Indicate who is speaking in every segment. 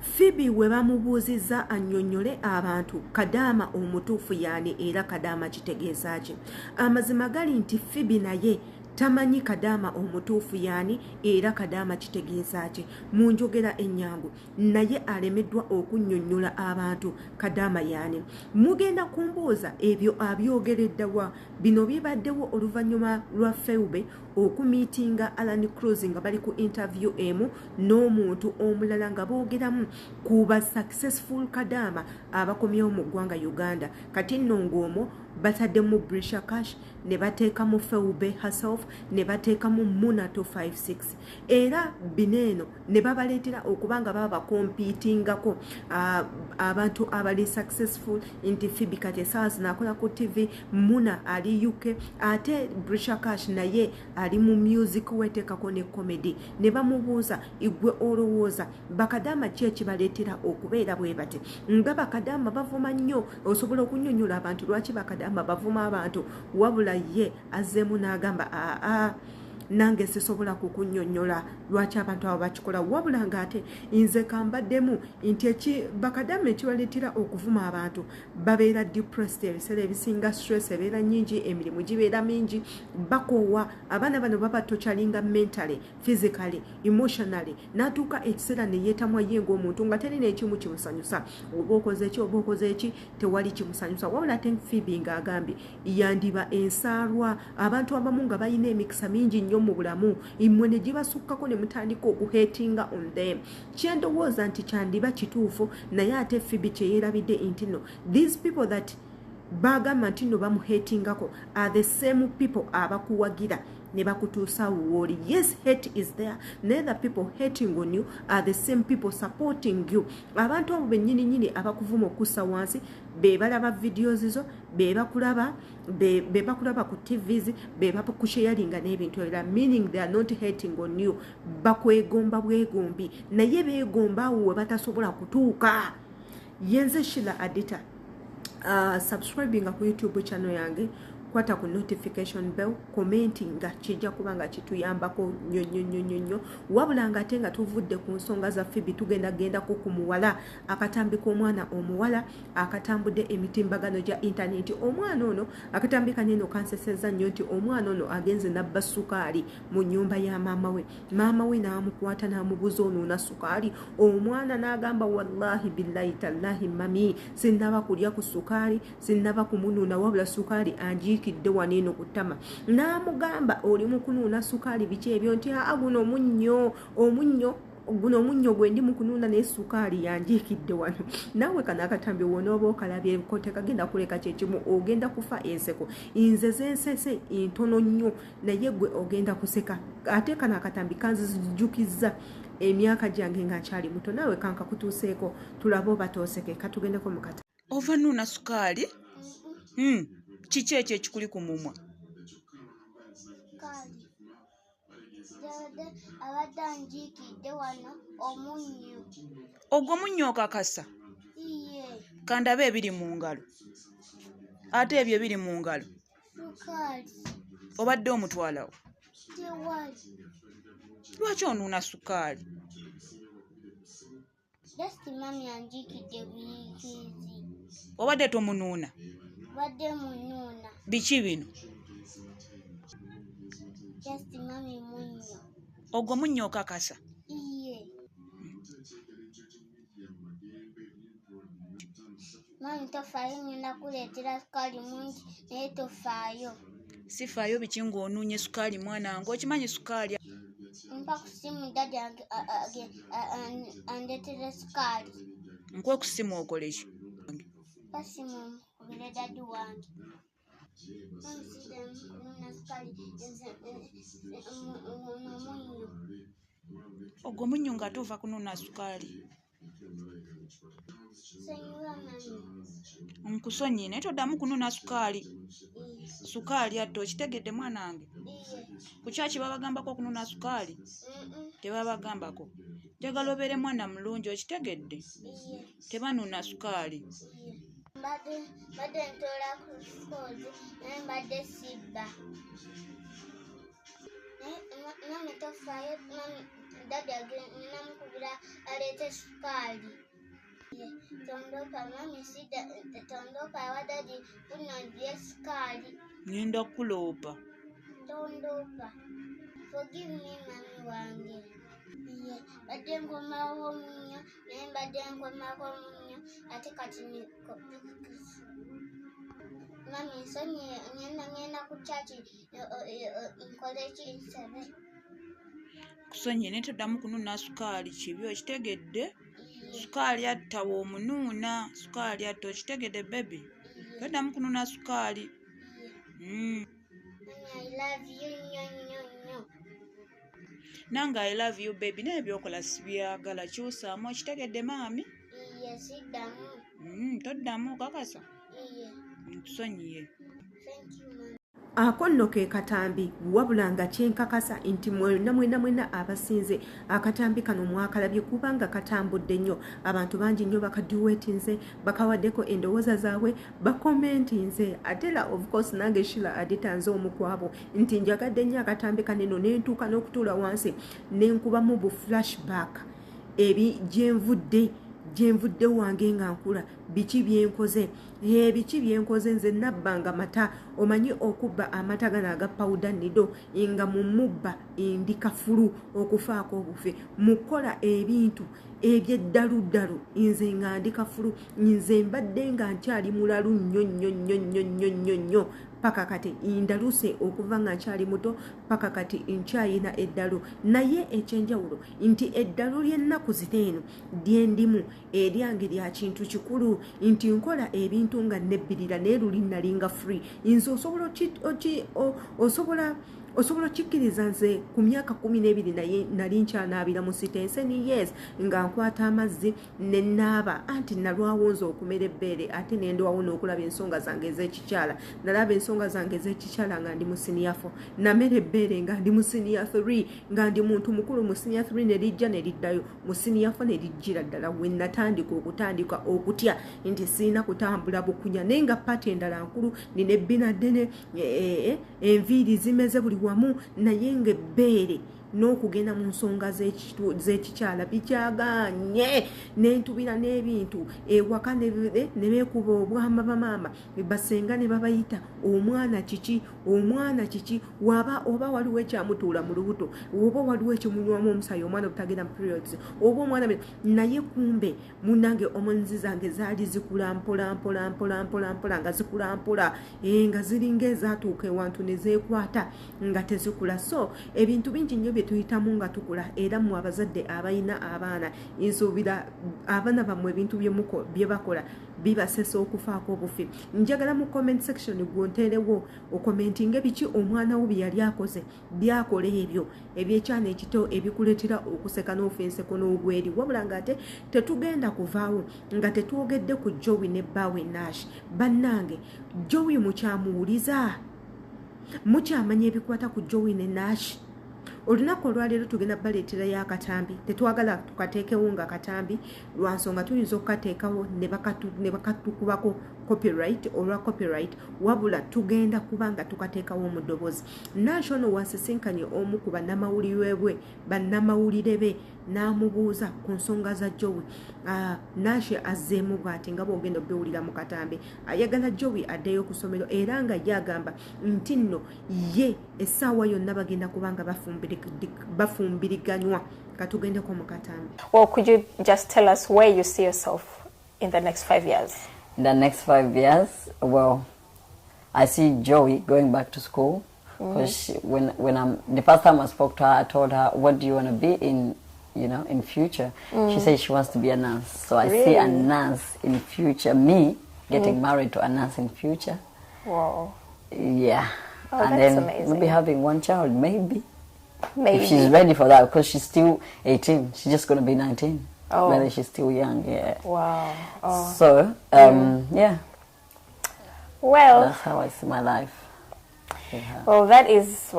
Speaker 1: Phoebe we bamubuuzizza annyonnyole abantu kadaama omutuufu yaani era kadaama kitegeeza ki. Amazima gali nti Phoebe naye tamanyi kadaama omutuufu yaani era kadaama kitegeeza ki. Mu njogera ennyangu naye alemeddwa okunnyonnyola abantu kadaama yaani. Mugenda kumbuuza ebyo abyogereddewa. Bino bibaddewo oluvannyuma lwa Phoebe okumiitinga Alan Cruz nga bali ku interview emu n'omuntu omulala nga boogeramu ku ba successful kadaama abakomyewo mu ggwanga Uganda. Kati nno ng'omwo bataddemu Brisha Cash, ne bateekamu Phoebe herself, ne bateekamu Muna 256, era bino eno ne babaleetera okuba nga baba bakompiitingako abantu abali successful nti Phoebe kati essaawa zino akola ku TV, Muna ali UK, ate Brisha Cash naye ali mu music weteekako ne comedy. Ne bamubuuza, igwe olowooza bakadaama ki ekibaleetera okubeera bwe bati nga bakadaama bavuma nnyo, osobola okunnyonnyola abantu lwaki bakadaama bavuma abantu? Wabula ye azzeemu n'agamba, aa, nange sisobola kukunnyonnyola lwaki abantu abo bakikola, wabula ng'ate nze kambaddemu nti bakadaama ekibaleetera okuvuma abantu babeera depressed ebiseera ebisinga, stress ebeera nnyingi, emirimu gibeera mingi, bakoowa, abaana bano baba tokyalinga mentally, physically, emotionally, n'atuuka ekiseera ne yeetamwa ye ng'omuntu nga teri n'ekimu kimusanyusa, oba okoze ki oba okoze ki tewali kimusanyusa. Wabula ate Phoebe ng'agambye yandiba ensaalwa abantu abamu nga balina emikisa mingi nnyo mu bulamu, mmwe ne gibasukkako ne mutandika okuhatinga on them. Kyendowooza nti kyandiba kituufu, naye ate Phoebe kyeyeerabidde nti no, these people that bagamba nti no bamuhatingako are the same people abakuwagira ne bakutuusa wooli. Yes, hate is there, naye the people hating on you are the same people supporting you. Abantu abo bennyini nnyini abakuvuma okussa wansi be balaba videos zo, be bakulaba, be bakulaba ku TVs, be bakusharinga n'ebintu ebirala, meaning they are not hating on you, bakwegomba bwegombi, naye beegomba awo we batasobola kutuuka. Yenze Shila Adita. Subscribinga ku YouTube channel yange, kwata ku notification bell, commentinga, kijja kuba nga kituyambako nnyo nnyo nnyo nnyo nnyo. Wabula nga ate nga tuvudde ku nsonga za Phoebe, tugenda gendako ku muwala, akatambi k'omwana omuwala akatambudde emitimbagano gya intaneti. Omwana ono akatambi kaneno kanseseza nnyo nti omwana ono agenze nabba sukaali mu nnyumba ya maama we. Maama we n'amukwata n'amubuuza, onuuna sukaali? Omwana n'agamba, wallahi billahi tallahi mami, sinnaba kulya ku sukaali, sinnaba kumunuuna, wabula sukaali anjiikidde wano eno ku ttama. N'amugamba, oli mu kunuuna sukaali, biki ebyo? Nti aa, guno omunnyo, omunnyo guno, omunnyo gwe ndi mu kunuuna, naye sukaali yanjiikidde wano. Naawe kano akatambi wonooba okalabyeko tekagenda kuleka kyekimu, ogenda kufa enseko. Nze zensese ntono nnyo, naye gwe ogenda kuseka. Ate kano akatambi kanzijukizza emyaka gyange nga nkyali muto. Naawe kankakutuuseeko tulabe oba tooseke. Katugendeko mu kata.
Speaker 2: Ova nuuna sukaali? Kiki ekyo ekikuli ku mumwa?
Speaker 3: Sukaali. Abadde anjiikidde wano omunnyo.
Speaker 2: Ogwo munnyo okakasa?
Speaker 3: Iye.
Speaker 2: Kandabe ebiri mu ngalo. Ate ebyo ebiri mu ngalo?
Speaker 3: Sukaali.
Speaker 2: Obadde omutwalawo?
Speaker 3: Tewali.
Speaker 2: Lwaki onuuna sukaali?
Speaker 3: Just mami anjiikidde buyiikiizi.
Speaker 2: Obadde tomunuuna?
Speaker 3: Badde munuuna.
Speaker 2: Biki bino?
Speaker 3: Just mami munnyo.
Speaker 2: Ogwo munnyo okakasa?
Speaker 3: Iye. Mami tofaayo, ngenda kuleetera sukaali mungi, naye tofaayo.
Speaker 2: Sifaayo biki ng'onuunye sukaali? Mwana wange, okimanyi sukaali
Speaker 3: Mpa ku simu daddy andeetere sukaali.
Speaker 2: Nkuwe ku simu okole ki?
Speaker 3: Mpa simu nkubire daddy wange. Mami siddamu kunuuna sukaali, nze guno munnyo.
Speaker 2: Ogwo munnyo ng'ate ova kunuuna sukaali?
Speaker 3: Sonyiwa mami.
Speaker 2: Nkusonyiye, naye toddamu kunuuna sukaali.
Speaker 3: Iye.
Speaker 2: Sukaali atte, okitegedde mwana wange?
Speaker 3: Iye.
Speaker 2: Ku kyaki babagambako okunuuna sukaali?
Speaker 3: Mm-mm.
Speaker 2: Tebabagambako. Njagala obeere mwana mulungi, okitegedde?
Speaker 3: Iye.
Speaker 2: Tebanuuna sukaali.
Speaker 3: Iye. Mbadde ntoola ku sukoozi, naye mbadde sibba. Naye mami tofaayo, mami. Daddy ngenda mukubira aleete sukaali. Tondopa mummy, sida tondopa wa daddy kuno ndye sukaali.
Speaker 2: Ngenda kukuloopa.
Speaker 3: Tondopa. Forgive me mummy wange. Ye, mbadde nkomawo omunnyo naye mbadde nkomako omunnyo ate kati mummy nsonyiwe, ngenda ku church nkole ki, nsabe.
Speaker 2: Kusonyiye naye toddamu kunuuna sukaali, kibi, okitegedde? Sukaali atta, bw'omunuuna sukaali atta, okitegedde baby? Toddamu kunuuna sukaali.
Speaker 3: Mummy, I love you nnyo nnyo nnyo.
Speaker 2: Nange I love you baby, naye byokola sibyagala, kyusaamu, okitegedde mummy?
Speaker 3: Iye, siddamu.
Speaker 2: Toddamu, kakasa?
Speaker 3: Iye.
Speaker 2: Ntusonyiye.
Speaker 3: Thank you mummy.
Speaker 1: Ako nno ke katambi, wabula nga kyenkakasa nti mwena mwena mwena abasinze akatambi kano mwakalabye, kubanga katambudde nnyo, abantu bangi nnyo bakaduwetinze, bakawaddeko endowooza zaabwe, bakomentinze. Ate era of course nange Shila Adita nze omu ku abo nti njagadde nnyo akatambi kaneno, nentuuka n'okutuula wansi nenkubamu bu flashback ebi gyenvudde wange nga nkula, biki byenkoze, biki byenkoze. Nze nabbanga mata, omanyi okubba amata gano aga pawuda Nido, nga mumubba ndi kafulu okufaako obufe mukukola ebintu ebyeddaludalu, nze nga ndi kafulu. Nze mbadde nga nkyali mulalu nnyo nnyo nnyo nnyo nnyo nnyo nnyo paka kati ndaluse, okuva nga nkyali muto paka kati nkyayina eddalu, naye ekyenjawulo nti eddalu ly'ennaku zino eno lyendimu eryange lya kintu kikulu, nti nkola ebintu nga nebbirira, naye luli nalinga free. Nze osobola okikkiriza, nze ku myaka 12 naye nali nkyanaabira mu sitenseni, yes, nga nkwata amazzi nenaaba, anti nalwawo nze okumera ebbeere, ate nendwawo n'okulaba ensonga zange ez'ekikyala. Nalaba ensonga zange ez'ekikyala nga ndi mu senior 4, namera ebbeere nga ndi mu senior 3, nga ndi muntu mukulu mu senior 3, ne lijja ne liddayo mu senior 4, ne lijjira ddala we natandika okutandika okutya nti sirina kutambula bukunya, naye nga pati endala nkulu, nina ebbina ddene, enviiri zimeze buli wamu, naye nga ebbeere n'okugenda mu nsonga z'ekikyala bikyaganye, nentubira n'ebintu ewaka ne beekuba obwama, bamaama basenga ne babayita, omwana kiki, omwana kiki, waba oba waliwo ekyamutuula mu lubuto, oba waliwo ekimunywamu omusayi, omwana obutagenda mu periods, oba omwana. Naye kumbe munange hormones zange zaali zikula mpola mpola mpola mpola mpola, nga zikula mpola, nga ziringa ezatuuka ewantu ne zeekwata nga tezikula. So ebintu bingi nnyo bye tuyitamu nga tukula, era mmwe abazadde abalina abaana, nsuubira abaana bammwe ebintu bye bakola bibasesa okufaako obufi. Njagala mu comment section gwonteerewo okomentinge biki omwana wo bye yali akoze, byakola ebyo ebyekyana ekito ebikuleetera okuseka n'ofa enseko n'ogweri. Wabula ng'ate tetugenda kuvaawo nga tetwogedde ku Jowi ne bbaawe Nash. Bannange, Jowi mukyamuwuliza, mukyamanya ebikwata ku Jowi ne Nash. Olunaku olwaleero tugenda baleeterayo akatambi, tetwagala tukateekewo nga katambi lwansonga tuyinza okukateekawo ne bakatukubako copyright, olwa copyright, wabula tugenda kuba nga tukateekawo mu ddoboozi. Nash ono wasisinkanye omu ku bannamawulire bwe, bannamawulire be, n'amubuuza ku nsonga za Jowi. Nash azzeemu bw'ati nga bw'ogenda obiwulira mu katambi. Ayagala Jowi addeyo ku ssomero, era nga ye agamba nti nno ye essaawa yonna bagenda kuba nga bafumbiriganywa. Katugendeko mu katambi.
Speaker 4: Well, could you just tell us where you see yourself in the next 5 years?
Speaker 5: In the next 5 years, well, I see Joey going back to school because when I'm the first time I spoke to her, I told her, "What do you want to be in, in future?" She said she wants to be a nurse. So I see a
Speaker 4: Really?
Speaker 5: nurse in future. Me getting married to a nurse in future.
Speaker 4: Wow.
Speaker 5: Yeah.
Speaker 4: Oh,
Speaker 5: And
Speaker 4: that's
Speaker 5: then
Speaker 4: amazing.
Speaker 5: maybe having one child, maybe.
Speaker 4: Maybe.
Speaker 5: If she's ready for that, because she's still 18. She's just going to be 19.
Speaker 4: Oh.
Speaker 5: Whether she's still young, yeah.
Speaker 4: Wow. Oh.
Speaker 5: So, yeah,
Speaker 4: Well,
Speaker 5: that's how I see my life with her.
Speaker 4: Well, that is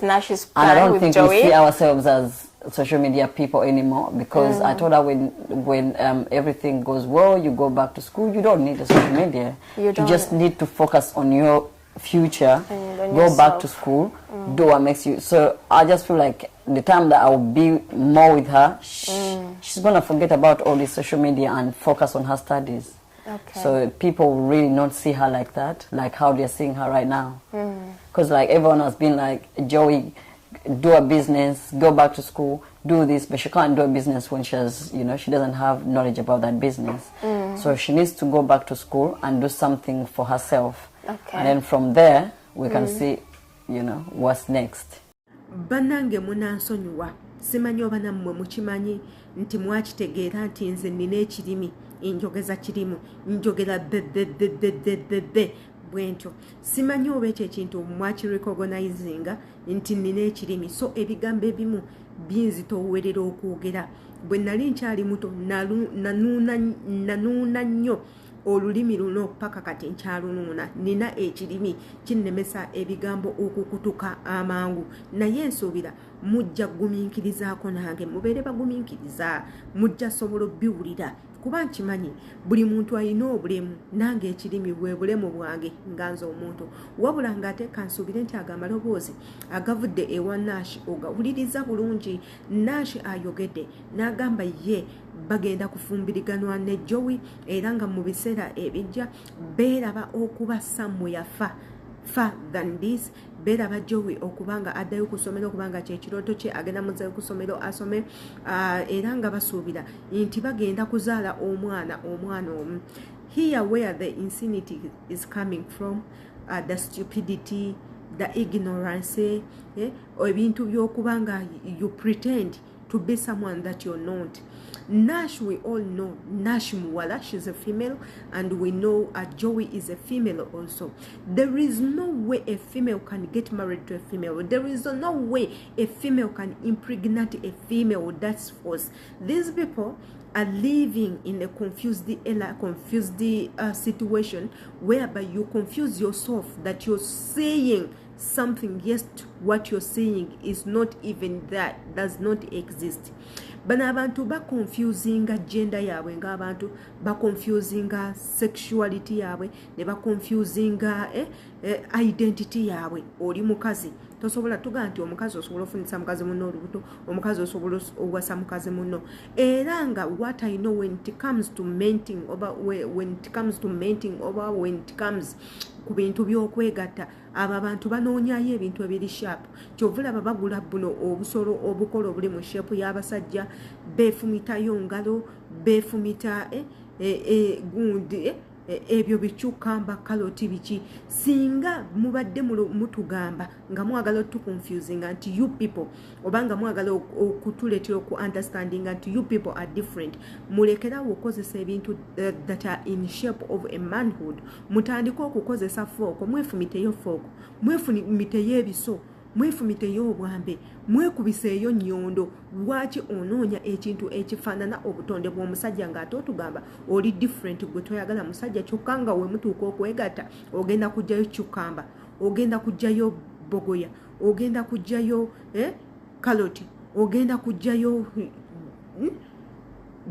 Speaker 4: Nash's
Speaker 5: And I
Speaker 4: plan
Speaker 5: don't
Speaker 4: with
Speaker 5: think
Speaker 4: Joey.
Speaker 5: we see ourselves as social media people anymore because I told her when everything goes well, you go back to school. You don't need the social media.
Speaker 4: You don't.
Speaker 5: Just need to focus on your future.
Speaker 4: And on
Speaker 5: Go back to
Speaker 4: yourself.
Speaker 5: school. Do what makes you. So I just feel like the time that I will be more with her, she's gonna forget about all this social media and focus on her studies.
Speaker 4: Okay.
Speaker 5: So people will really not see her like that, like how they're seeing her right now. Because like everyone has been like, Jowie, do a business, go back to school, do this, but she can't do a business when she has, you know, she doesn't have knowledge about that business. So she needs to go back to school and do something for herself.
Speaker 4: Okay.
Speaker 5: And then from there, we can see, you know, what's next.
Speaker 1: Bannange, munansonyiwa, simanyi oba nammwe mukimanyi nti mwakitegeera nti nze nina ekirimi, njogeza kirimu, njogera bebebebebebe bwe ntyo. Simanyi oba ekyo ekintu mwakirecognizinga nti nina ekirimi, so ebigambo ebimu binzitoowerera okwogera. Bwe nali nkyali muto nanuuna nnyo olulimi luno, paka kati nkyalunuuna. Nina ekirimi kinnemesa ebigambo okukutuka amangu, naye nsuubira mujja kugumiikirizaako nange, mubeere bagumiikiriza, mujja sobola obbiwulira, kuba nkimanyi buli muntu alina obulemu, nange ekirimi bwe bulemu bwange nga nze omuntu. Wabula ng'ate kansuubire nti ago amaloboozi agavudde ewa Nash ogawuliriza bulungi. Nash ayogedde n'agamba ye bagenda kufumbiriganwa ne Jowie, era nga mu biseera ebijja beeraba okuba somewhere far, far than this. Beeraba Jowie okuba nga addayo ku ssomero, okubanga kyekirooto kye, agenda muzayo ku ssomero asome, era nga basuubira nti bagenda kuzaala omwana, omwana omu. Here where the insanity is coming from, the stupidity, the ignorance, ebintu by'okuba nga you pretend to be someone that you're not. Nash, we all know Nash muwala, she's a female, and we know Jowie is a female also. There is no way a female can get married to a female. There is no way a female can impregnate a female. That's false. These people are living in a confused era, confused situation, whereby you confuse yourself that you're saying something, yes, what you're saying is not even that, does not exist. Bano abantu baconfusinga gender yaabwe, ng'abantu baconfusinga sexuality yaabwe, ne baconfusinga identity yaabwe. Oli mukazi, tosobola tugaa nti omukazi osobola ofunisa mukazi muno olubuto, omukazi osobola owasa mukazi muno. Era nga what I know, when it comes to mating, oba when it comes to mating, oba when it comes ku bintu by'okwegatta, abo abantu banoonyayo ebintu ebiri sharp. Kyova olaba bagula buno obusolo obukola obuli mu shape y'abasajja, beefumitayo ngalo, beefumita gundi, ebyo bicucumber, kaloti, biki. Singa mubadde mutugamba nga mwagala otuconfusinga nti you people, oba nga mwagala okutuleetera oku understandinga nti you people are different, mulekerawo okukozesa ebintu that are in shape of a manhood. Mutandike okukozesa fork, mwefumiteyo fork, mwefumiteyo ebiso, mwefumiteyo obwambe, mwekubiseeyo nnyondo. Lwaki onoonya ekintu ekifaanana obutonde bw'omusajja ng'ate otugamba oli different, gwe toyagala musajja, kyokka nga we mutuuka okwegatta ogenda kugjayo cucumber, ogenda kugjayo bogoya, ogenda kugjayo kaloti, ogenda kugjayo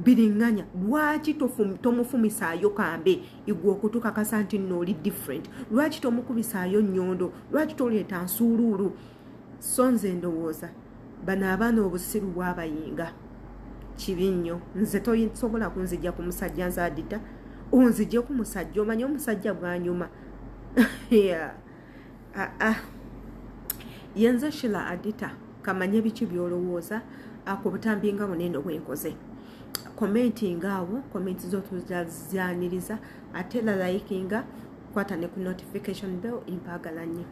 Speaker 1: biriŋŋanya? Lwaki tomufumisaayo kambe igwe okutukakasa nti nno oli different? Lwaki tomukubisaayo nnyondo? Lwaki toleeta nsuuluulu? So nze ndowooza bano abaana obusiru bwabayinga kibi nnyo. Nze tosobola kunzijja ku musajja. Nze Adita, onzijje ku musajja? Omanyi omusajja bwanyuma? Aa, yenze Shila Adita. Kamanye biki byolowooza ku butambi nga bunene bwenkoze. Commentinga awo, comment zo tuzaniriza, ate la likinga, kwata ne ku notification bell. Mpaagala nnyo.